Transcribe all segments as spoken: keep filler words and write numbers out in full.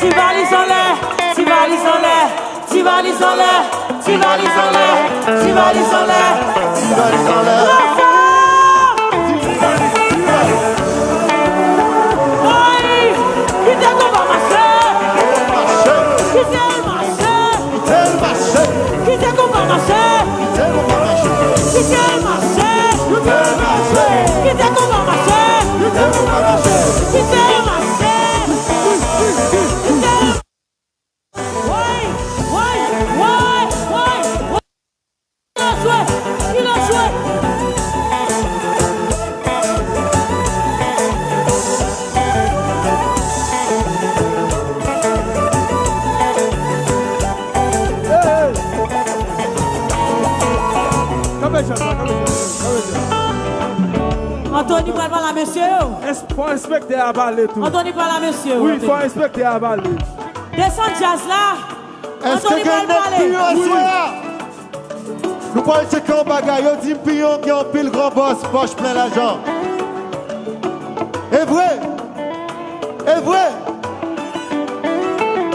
Ti valiz anlè, ti valiz anlè, ti valiz anlè, ti valiz anlè, ti valiz anlè. Ti valiz anlè. Woy! Kite konba mache! Kite l mache! Kite l mache! Kite konba mache! Kite l mache! Kite konba mache! Kite konba mache! Kite l mache! Kite l mache! Woy! Woy! Woy! Woy! Woy! Ki lè jwe? Ki lè jwe? Anthony pral pale a mesye yo. Fò enspektè a pale tou. Anthony pral a mesye yo. Wi, fò enspektè a pale. Desann djaz la. Anthony pral pale. Wi. Nou pral tcheke yon bagay. Yo di m Piyon gen anpil gran bòs, pòch plen lajan. E vre? E vre?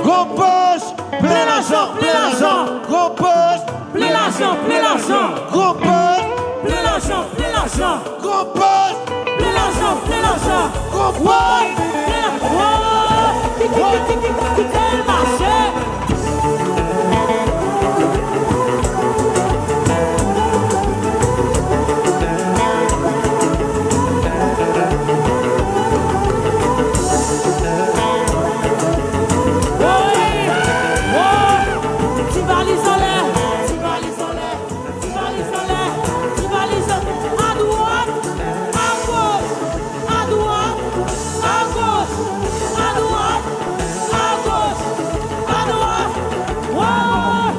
Gran pòch plen lajan, plen lajan. Gran pòch plen lajan, plen lajan. Gran pòch plen lajan, plen lajan. Gran pòch plen lajan, plen lajan. Gran pòch plen lajan. Woy! Ki, ki, ki, ki, ki, ki tèl mache. Woy! Woy! Ti valiz anlè! Ti valiz anlè! Ti valiz anlè! Ti valiz anlè! Adwat! Agoch, agoch, adwat, agoch, adwat. Woy!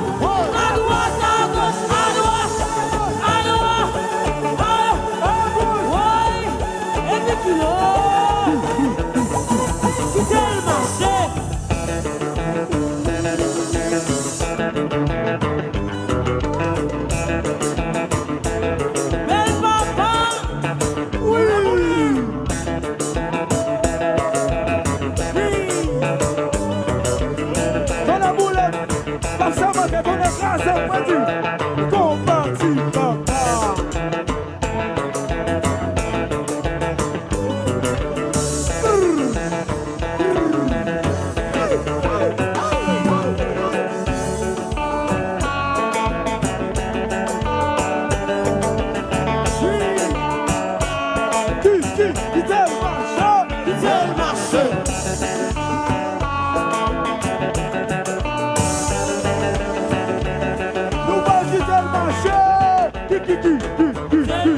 Adwat, agoch, adwat, adwat. Woy! Epi kilo. Kite l mache. Bèl papa. Wi! Wi! Tonnè boule m, pase manke tonnè kraze m, mwen di, konbati papa. Ki, ki, kite l mache! Kite l mache! Nou pral kite l mache! Ki, ki, ki, ki, ki, ki.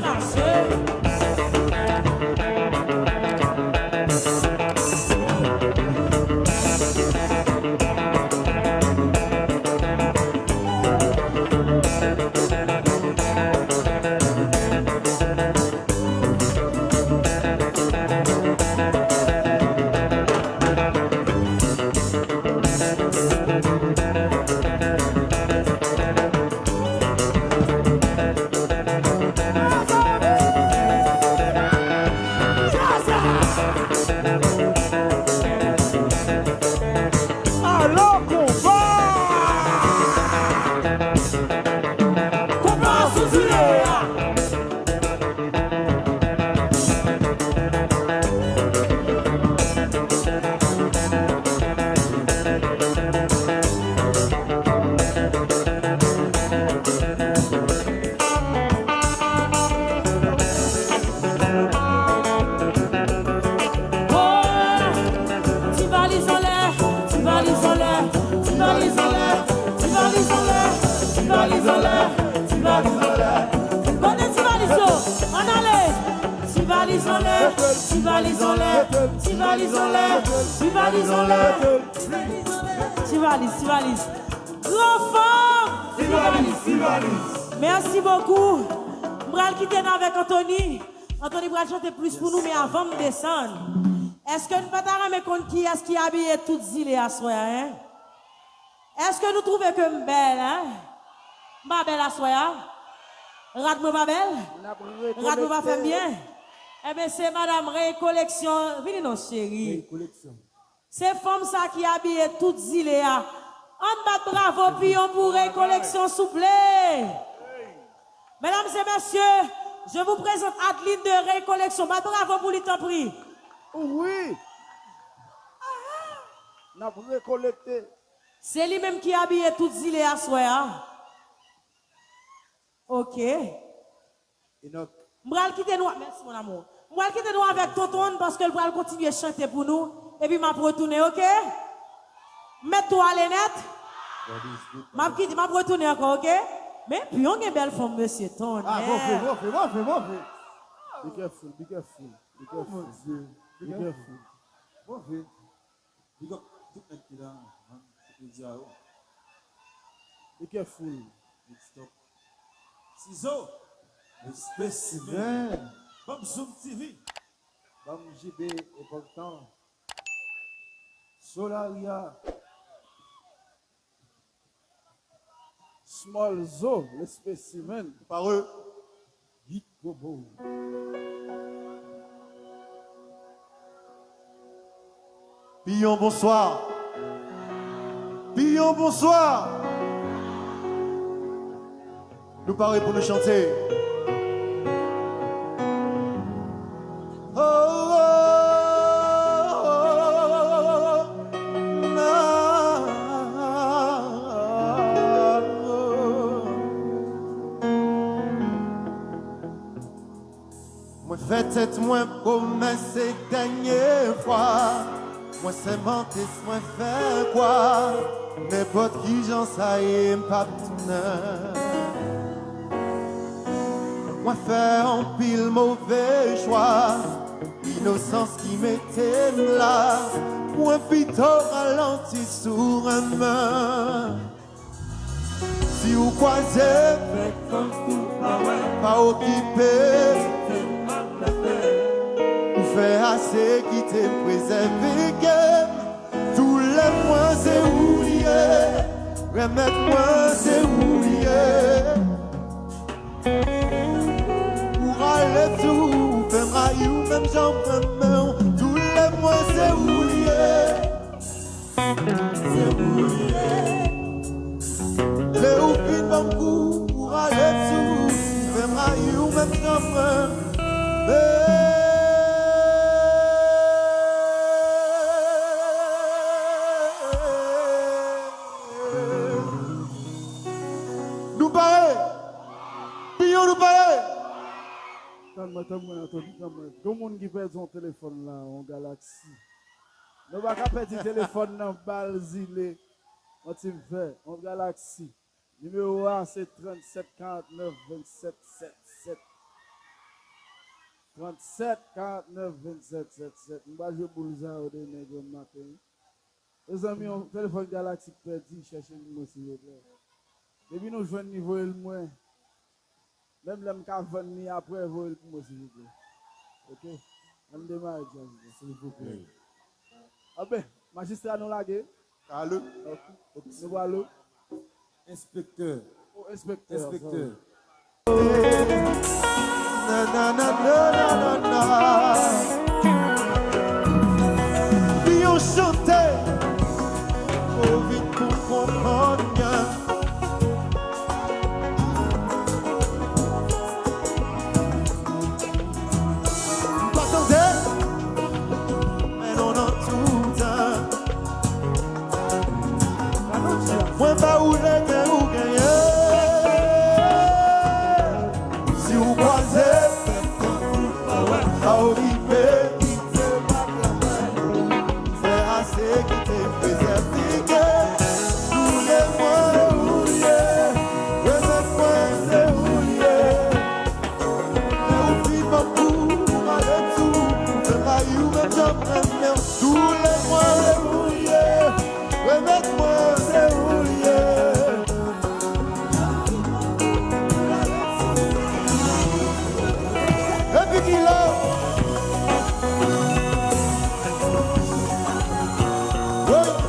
Alò konba! Konba sou zile a! Ti valiz anlè, ti valiz anlè, ti valiz anlè, ti valiz anlè, ti valiz anlè, ti valiz anlè. Kote ti valiz yo? Ann ale! Ti valiz anlè, ti valiz anlè, ti valiz anlè, ti valiz anlè. Ti valiz, ti valiz. Gran fanm! Ti valiz, ti valiz. Mèsi bokou. M pral kite n avèk Anthony. Anthony pral chante plis pou nou, men avan m desann, èske n pa ta renmen konn kiyès ki abiye tout zile aswè a, en? Èske nou twouve ke m bèl, en? M pa bèl aswè a? Rad mwen pa bèl? Rad mwen pa fè m byen? Enben, se madanm Rey Collection. Vini non, cheri. Rey Collection. Se fanm sa ki abiye tout zile a. Ann bat bravo Piyon pou Rey Koleksyon, souple. Mesdames et messieurs, je vous présente Adeline de Rey Koleksyon. Bat bravo pou li, tanpri. Wi. N ap rekolekte. Se li menm ki abiye tout zile aswè a. Ok. Enoch. M pral kite nou, merci mon amour. M pral kite nou avèk tonton paske l pral kontinye chante pou nou. Epi m ap retounen, ok? M mèt tou ale nèt. M ap kite, m ap retounen ankò, ok? Men Piyon gen bèl fanm, mesye, tonnè. Ah, move, move, move, move. Be careful, be careful, be careful. Oh, mon Dieu. Be careful. Move. Big up tout nèg ki la, man. Se plezi a yo. Be careful. Big stop. Sizo. Respè, Simen. Ban m Zoom T V. Ban m J B Epòk Tan. Solaria. Small Zo, le spécimen. Pare. Hit Bobo. Piyon, bonswa. Piyon, bonswa. Nou pare pou nou chante. Oh, oh, oh, oh, oh, oh. Mwen fè tèt mwen pwomès se dènye fwa. Mwen sèmante, mwen fè kwa. Nenpòt kijan sa ye, m p ap tounen. Mwen fè anpil move chwa. Inosans ki mete m la. Mwen pito ralanti sou renmen. Si w kwaze, fè kòmsi w pa wè, pa okipe. Ou fè ase kite m prezève kè m. Doulè mwen se ou li ye, remèd mwen se ou li ye. Ou rale tou, ou fè m rayi w menm jan m renmen w. Doulè mwen se ou li ye. Se pou li ye. Lè ou fin ban m kou, ou rale tou, ou fè m rayi w menm jan mwen. Nou pare? Piyon, nou pare? Tann mwen, tann mwen, tann mwen. Gon moun ki pèdi yon telefòn la, yon Galaxy. Nou pa ka pèdi telefòn nan, bal zile. Yon ti vè, yon Galaxy. Nimewo a se trannsèt karant nèf vennsèt sèt sèt. Trannsèt karant nèf vennsèt sèt sèt. M pa jwe boul sa yo demen grann maten. Mezanmi, yon telefòn Galaxy k pèdi, chèche pou mwen, silvouplè. Depi nou jwenn li, voye l mwen. Menm lè m ka vann li apre, voye l pou mwen, silvouplè. Ok? Ann demare djaz la. Silvouplè. Anben, majistra, nou lage. Kale. Ok. Nou prale. Enspektè. Oh, enspektè, enspektè. Sorry. Na, na, na, na, na, na, na. Piyon chante. Ou vin pou konprann mwen. M pa tande. Men non nan tout tan. Mwen ba ou lè gen ou genyen. Si ou kwaze, pa okipe. Fè ase kite m prezève kè. Doulè mwen se ou li ye. Remèd mwen se ou li ye. Lè ou fin ban m kou, ou rale tou, ou fè m rayi w menm jan m renmen w. Doulè mwen se ou li ye, remèd mwen se ou li ye. Epi ki lè? Woy!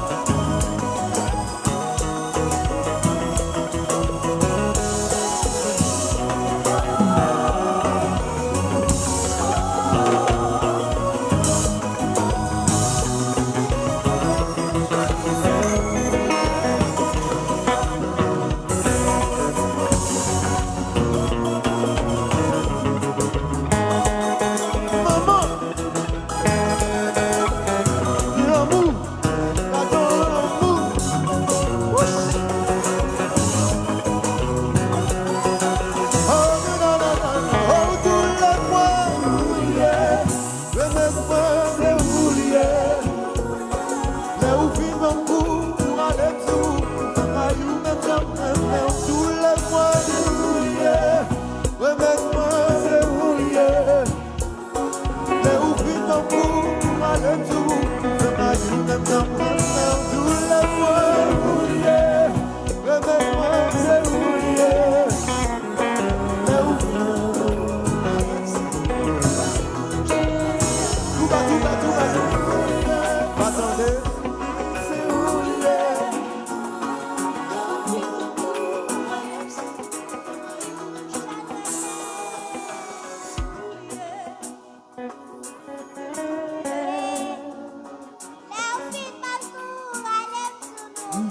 Moun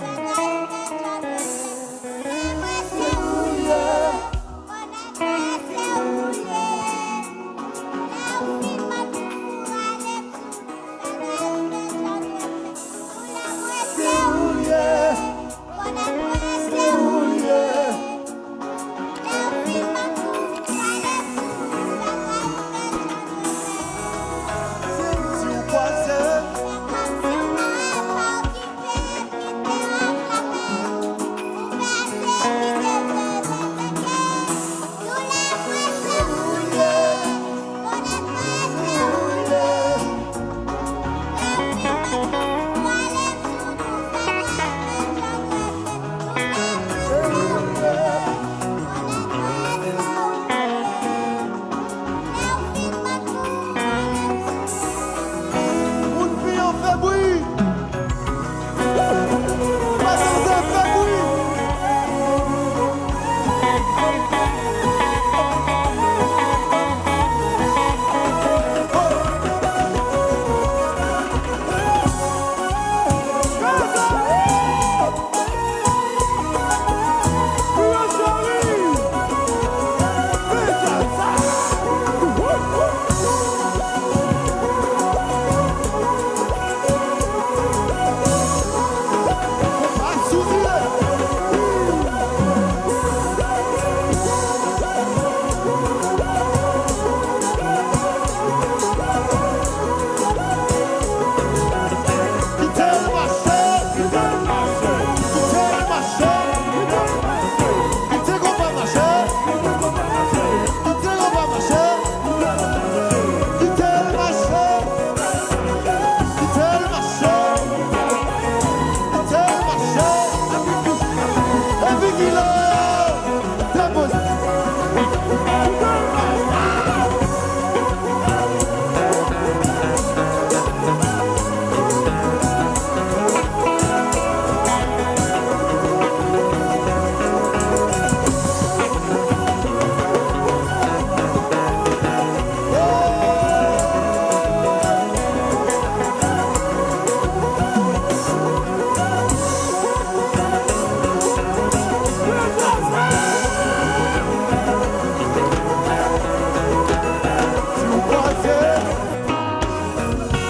pi an fè bri. Madanm fè bri.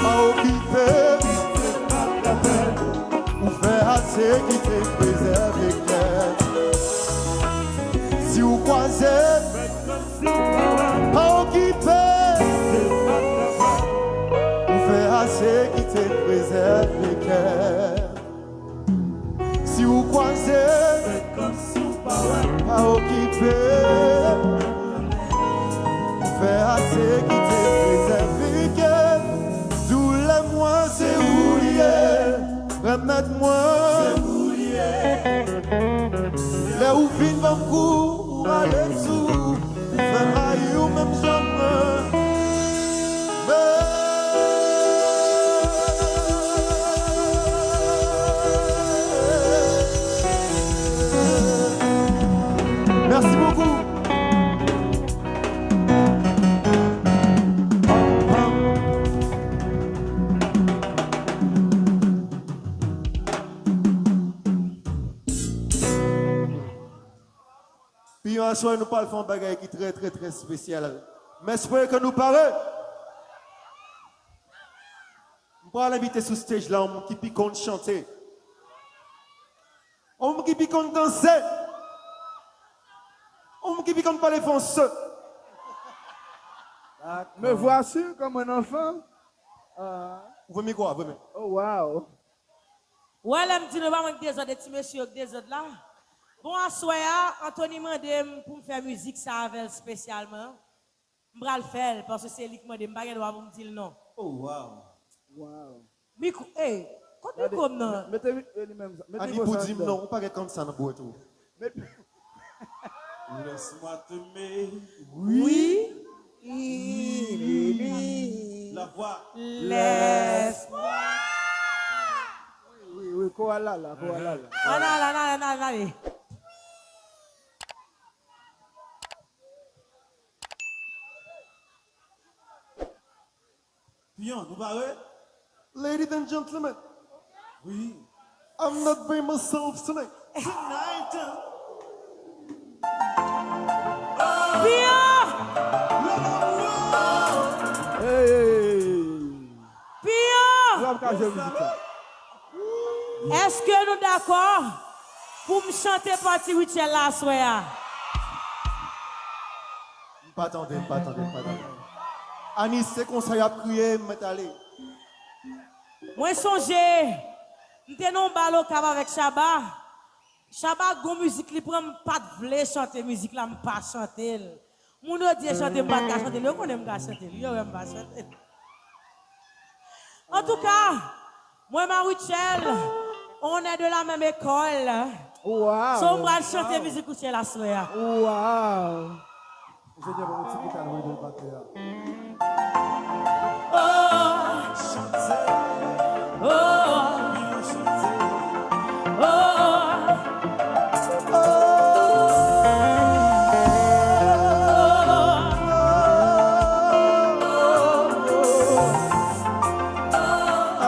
Pa okipe, ou fè ase kite prezève kè. Si w kwaze, pa okipe, ou fè ase kite prezève kè. Si w kwaze, pa okipe. Fè ase kite prezève kè. Doulè mwen se ou l ye. Remèd mwen se ou l ye. Lè ou fin ban m kou, ou rale sou. Fè m rayi w menm jan mwen. Mèsi bokou. Piyon, aswè nou pral fè yon bagay ki trè, trè, trè espesyal. M espere ke nou pare. M pral envite sou stage la yon moun ki pi konn chante. Yon moun ki pi konn danse. Yon moun ki pi konn pale franse. Me voici comme un enfant. Ah. Ouvri mikwo a, ouvri. Oh, wow. Ou wè, lè m di nou pa mwen k dezòd, e ti mesye yo k dezòd la. Bon, aswè a, Anthony mande m pou m fè mizik sa avè l espesyalman. M pral fè l, paske se li k mande m, m pa gen dwa pou m di l non. Oh, wow. Wow. Mikwo, ey, kot mikwo m nan? Mete mi-, e, li menm sa. Mete mikwo sa anndan. Annie pou di m non, ou pa gen konn sa nan bwèt ou. Met- Laisse-moi t'aimer. Oui. Oui, baby. La voix. Laisse-moi. Oui, oui, oui, koral la, la, koral la, la. Ann ale, ann ale, ann ale, ann ale. Piyon, nou pare? Ladies and gentlemen. Oui. I'm not by myself tonight. Pia! Hey! Pia! Lè m ka jwe mizik sa. Èske nou dakò pou m chante pati Rutshelle la aswè a? M pa tande, m pa tande, m pa tande. Anis, se konsa y ap kriye, m mèt ale. Mwen sonje, m te nan yon bal Okap avèk Shabba. Shabba gon mizik li pran, m pa t vle chante mizik la, m pa chante l. Moun yo di e chante m pa t ka chante l, yo konnen m ka chante l, yo wè m pa chante l. Antouka, mwen Marie Rutshelle, on est de la même école. Wow! So m pral chante mizik Rutshelle aswè a. Wow! Enjenyè, ban mwen ti gita nou jwe batè a.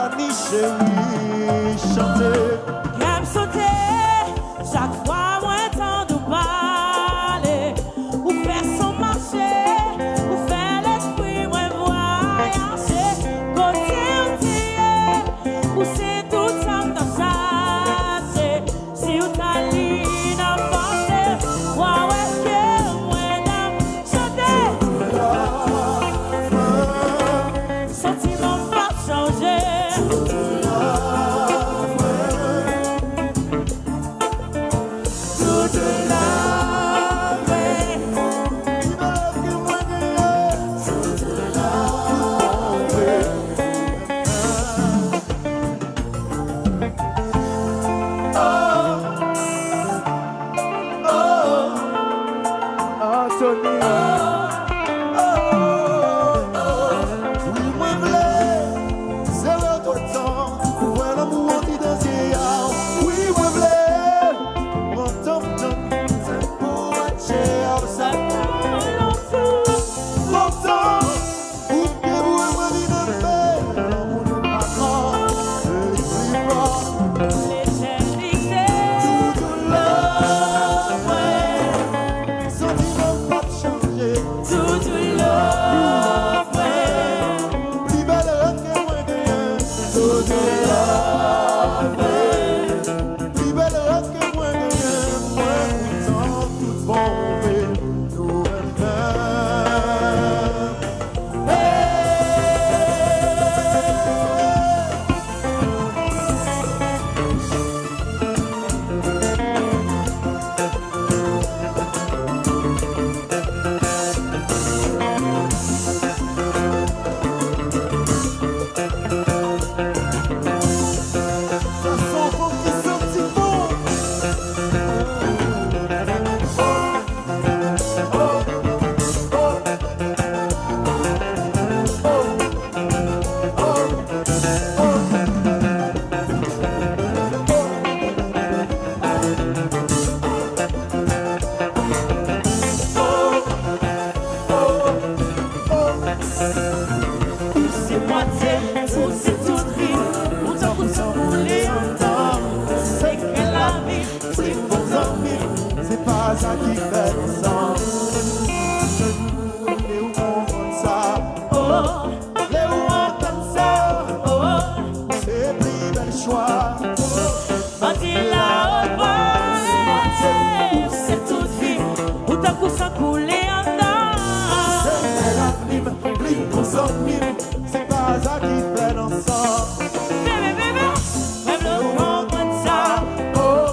Ani cheri, chante. Kè m sote chak fwa mwen tande w pale. Ou fè san m mache, ou fè lespri mwen vwayaje. Kote w te ye, ou se tout sa m t ap chache. Si w ta li nan panse, w a wè ke mwen t ap chante. Santiman m p ap chanje. Tout love. Anthony. Wi, mwen vle sere w toutan pou wè lanmou an ki dan zye a. Wi, mwen vle pran tan m tann se pou matche avèk sa. Lontan. Ou te voye mwen vin anpe, lanmou nou pa fò, e li pli fò. Letènite. Toutou love mwen. Santiman p ap chanje. Toutou love mwen. Pi bèl rèv ke mwen genyen. Toutou love mwen. Pi bèl rèv ke mwen genyen, mwen kontan tout bon vre nou renmen. Hey! Ou se mwatye m, ou se tout vi m, ou tankou san koule anndan m, ou se sekrè lavi m, pli bon zanmi m, se pa sa ki fè nou ansanm. Vle ou konprann sa, oh, vle ou antann sa, oh, se pli bèl chwa. Mwen di la odvwa, ou se tout vi m, ou tankou san koule anndan. Se bèl lavi m, pli bon zanmi m, se pa sa ki fè n ansanm. Bebe, bebe, mwen vle ou konprann sa, oh,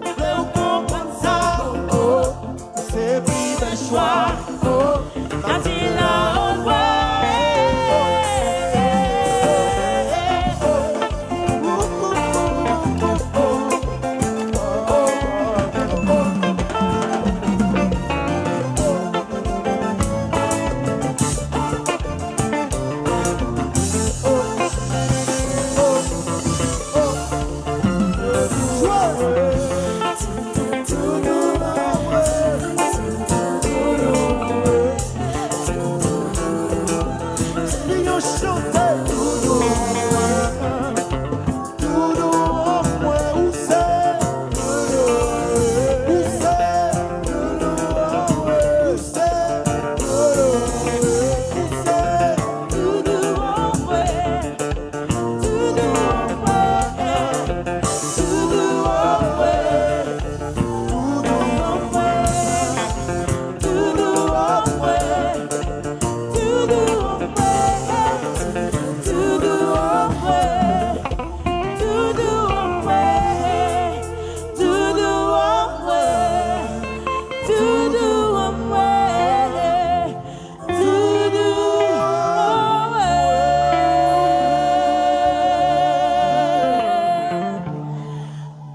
vle ou konprann sa, oh, se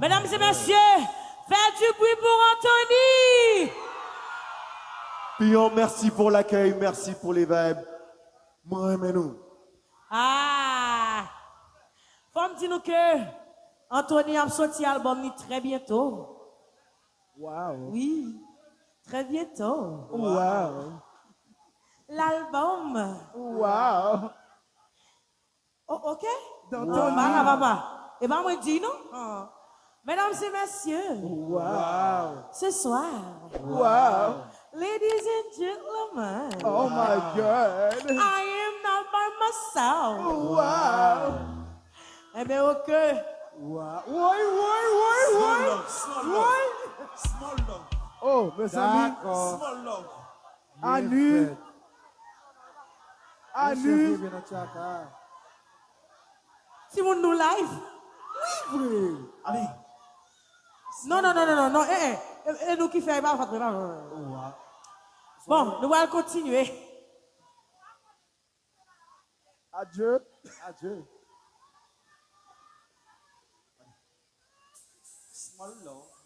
Medam e mesye, fè di bri pou Anthony! Piyon, merci pour l'accueil, merci pour les vibes. Mwen renmen nou. Ah! Fò m di nou ke Anthony ap soti albòm li trè byento. Wow. Wi, trè byento. Wow. L'album. Wow. Oh, ok? Dans Bon, ton pa la, lit. Papa. E pa mwen k di non? Ah. Medam e mesye, Wow. ce soir, Wow. ladies and gentlemen, Oh my God. I am not by myself. Wow. Ebyen, ok. Wow. Woy, woy, woy, woy. Small love, small Woy. love, small love, Oh, mes amis. D'accord. small love. Anu. Anu. Bien dans Chaka. Timoun nou live. Vre. Allez. Non, non, non, non, non, non. Eh, eh. E, e nou ki fè, e pa fòt mwen, e pa fòt mwen. Bon, nou pral kontinye. Adieu. Adieu. Small love.